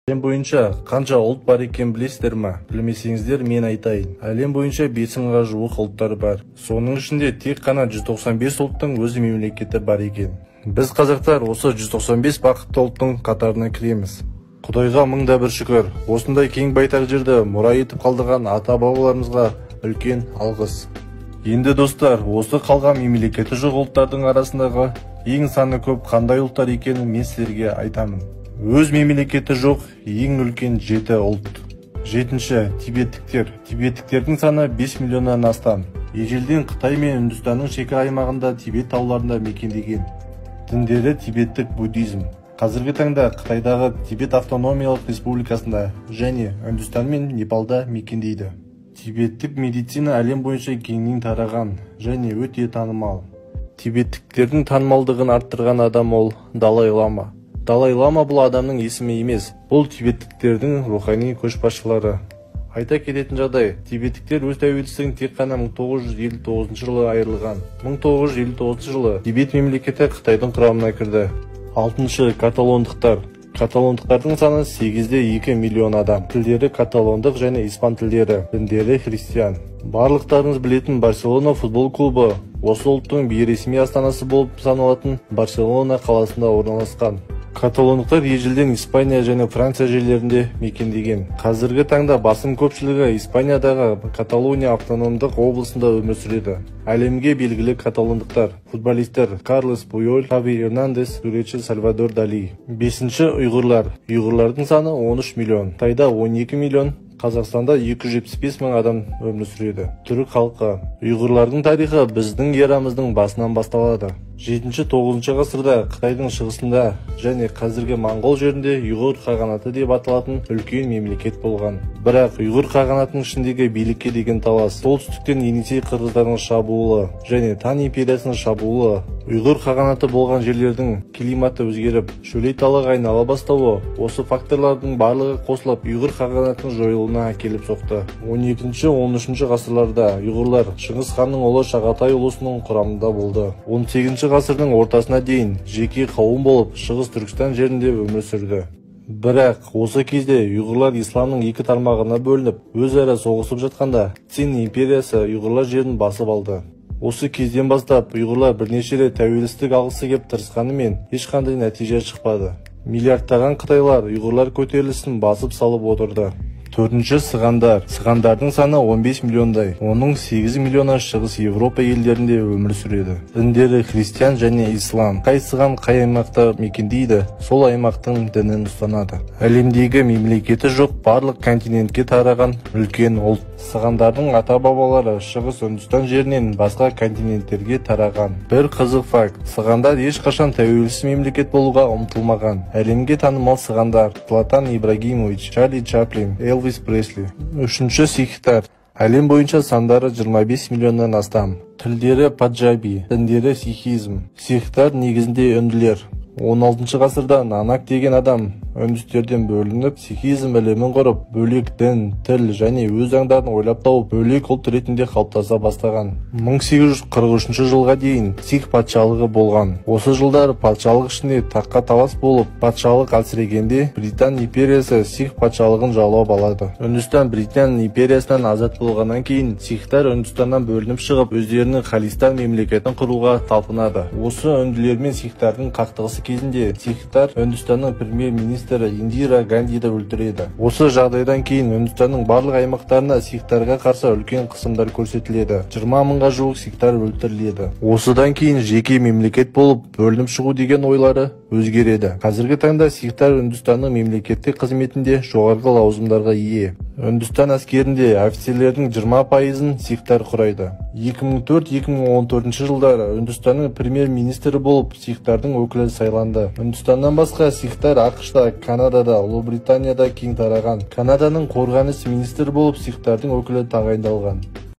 Әлем бойынша қанша ұлт бар екен білесіздер ме? Білмесеңіздер, мен айтайын. Әлем бойынша 5000-ға жуық ұлттар бар. Соның ішінде тек қана 195 ұлттың өз мемлекеті бар екен. Біз қазақтар осы 195 бақытты ұлттың қатарына кіреміз. Құдайға мың да бір шүкір. Осындай кең байтақ жерді мұра етіп қалдырған ата-бабаларымызға үлкен алғыс. Енді достар, осы қалған мемлекеті жоқ ұлттардың арасындағы ең саны көп қандай ұлттар екенін мен сіздерге айтамын. Өз мемлекеті жоқ ең үлкен 7 ұлт. 7-ші тибеттіктер. Тибеттіктердің саны 5 миллионнан астам. Ежелден Қытай мен Үндістанның шекара аймағында Тибет тауларында мекендеген. Діндері тибеттік буддизм. Қазіргі таңда Қытайдағы Тибет автономиялық республикасында және Үндістан мен Непалда мекендейді. Тибеттік медицина әлем бойынша кеңінен тараған және өте танымал. Тибеттіктердің танымалдығын арттырған адам ол Далай Лама. Далай Лама бұл адамның есімі емес, бұл тибеттіктердің рухани көшбасшылары. Айта кететін жағдай, тибеттіктер өз тәуелсіздігін тек қана 1959 жылы айырылған. 1959 жылы Тибет мемлекеті Қытайдың құрамына кірді. 6-шы каталондықтар. Каталондықтардың саны 8,2 миллион адам. Тілдері каталондық және испан тілдері, діндері христиан. Барлықтарыңыз білетін Барселона футбол клубы осы ұлттың бейресми астанасы болып саналатын Барселона қаласында орналасқан. Каталондықтар ежелден Испания және Франция жерлерінде мекендеген. Қазіргі таңда басым көпшілігі Испаниядағы Каталония автономдық облысында өмір сүреді. Әлемге белгілі каталондықтар футболисттер Карлес Пуйоль, Хави Эрнандес, суретші Сальвадор Дали. 5-ші ұйғырлар. Ұйғырлардың саны 13 миллион. Қытайда 12 миллион, Қазақстанда 275 мың адам өмір сүреді. Түрік халқы. Ұйғырлардың тарихы біздің эрамыздың басынан басталады. 7-9 ғасырда Қытайдың шығысында және қазіргі Моңғол жерінде Ұйғыр қағанаты деп аталатын үлкен мемлекет болған. Бірақ Ұйғыр қағанатының ішіндегі билікке деген талас, солтүстіктен Енисей қырғыздарының шабуылы және Тан империясының шабуылы, Ұйғыр қағанаты болған жерлердің климаты өзгеріп, шөлейт далаға айнала бастауы, осы факторлардың барлығы қосылып Ұйғыр қағанатының жойылуына әкеліп соқты. 12-13 ғасырларда ұйғырлар Шыңғыс ханның ұлы Шағатай ұлысының құрамында болды. 18 ғасырдың ортасына дейін жеке қауым болып Шығыс Түркістан жерінде өмір сүрді. Бірақ осы кезде ұйғырлар исламның екі тармағына бөлініп, өзара соғысып жатқанда Цин империясы ұйғырлар жерін басып алды. Осы кезден бастап ұйғырлар бірнеше рет тәуелсіздік алғысы кеп тырысқанымен ешқандай нәтиже шықпады. Миллиардтаған қытайлар ұйғырлар көтерілісін басып салып отырды. 4-ші сығандар. Сығандардың саны 15 миллиондай. Оның 8 миллионы Шығыс Европа елдерінде өмір сүреді. Діндері христиан және ислам. Қай сыған қай аймақта мекендейді, сол аймақтың дінін ұстанады. Әлемдегі мемлекеті жоқ барлық континентке тараған үлкен ұлт. Сығандардың ата-бабалары Шығыс Үндістан жерінен басқа континенттерге тараған. Бір қызық факт, сығандар ешқашан тәуелсіз мемлекет болуға ұмтылмаған. Әлемге танымал сығандар Златан Ибрагимович, Чарли Чаплин, Элвис Пресли. 3-ші сикхтар. Әлем бойынша сандары 25 миллионнан астам. Тілдері паджаби, діндері сикхизм. Сикхтар негізінде үнділер. 16 ғасырда Нанак деген адам үндістерден бөлініп, сикхизм ілімін құрып, бөлек дін, тіл және өз заңдарын ойлап тауып, бөлек ұлт ретінде қалыптаса бастаған. 1843 жылға дейін сикх патшалығы болған. Осы жылдары патшалық ішінде таққа талас болып, патшалық әлсірегенде Британ империясы сикх патшалығын жаулап алады. Үндістан Британ империясынан азат болғаннан кейін сикхтар Үндістаннан бөлініп шығып, өздерінің Халистан мемлекетін құруға талпынады. Осы үнділер мен сикхтардың қақтығысы кезінде сикхтар Үндістанның премьер-министрі Индира Гандиді өлтіреді. Осы жағдайдан кейін Үндістанның барлық аймақтарына сикхтарға қарсы үлкен қысымдар көрсетіледі. 20 мыңға жуық сикхтар өлтіріледі. Осыдан кейін жеке мемлекет болып бөлініп шығу деген ойлары өзгереді. Қазіргі таңда сикхтар Үндістанның мемлекеттік қызметінде жоғарғы лауазымдарға ие. Үндістан әскерінде офицерлердің 20%-ын сикхтар құрайды. 2004-2014 жылдары Үндістанның премьер-министрі болып сикхтардың өкілі сайланды. Үндістаннан басқа сикхтар ақш-та, Канадада, Ұлыбританияда кең тараған. Канаданың қорғаныс министрі болып сикхтардың өкілі тағайындалған.